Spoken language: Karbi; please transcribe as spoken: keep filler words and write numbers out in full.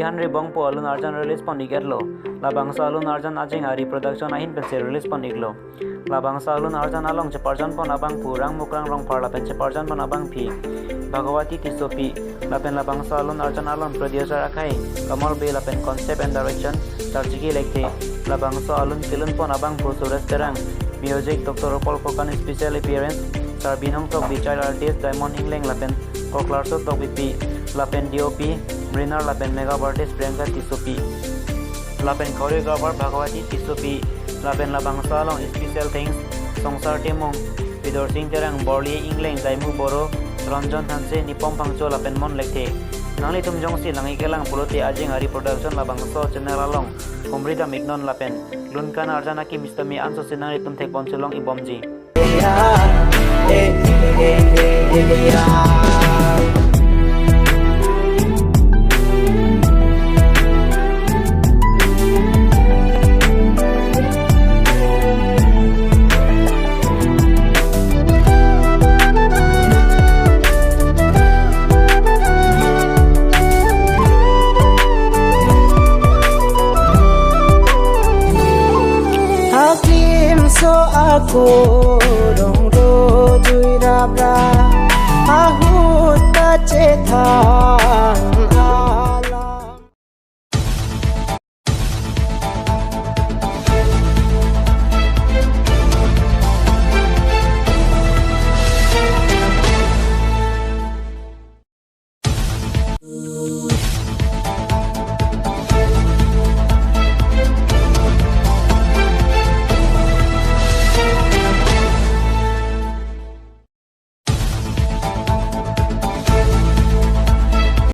Hanri Bongpo alun arjan release pon ik-etlo. Labangso alun arjan Ajeng Ari Production ahin pensi release pon iklo. Labangso alun arjan along cheparjan pon abangphu Rangmukrang Rongphar lapen cheparjan pon abangpi Bhagawati Tissopi. Lapen labangso alun arjan along producer akhai Kamal Bey lapen concept and direction Tarchiki Lekthe. Labangso alun kelun pon abangphu Suresh Terang. Music Doctor Rupal Phokan, special appearance Sarbinong Tokbi, child artist Diamond Ingleng lapen Koklarso Tokbipi, lapen D O P Mrinar lapen makeup artist Priyanka Tissopi, lapen choreographer Bhagawati Tissopi, lapen labangso along special thanks Songsar Timung, Pidorsing Terang, Borli Ingleng, Daimu Boro, Ranjan Hanse, Nipom Phangcho lapen Mon Lekthe. Nanglitum jongsi nang-ik-elang pulote Ajeng Ari Production labangso channel along humri dam iknon lapen lunkan arjan akim sitame ansosi nanglitum thekpon chelong ibomji. Haklimso ako dong do jui rabra, ahut kachethan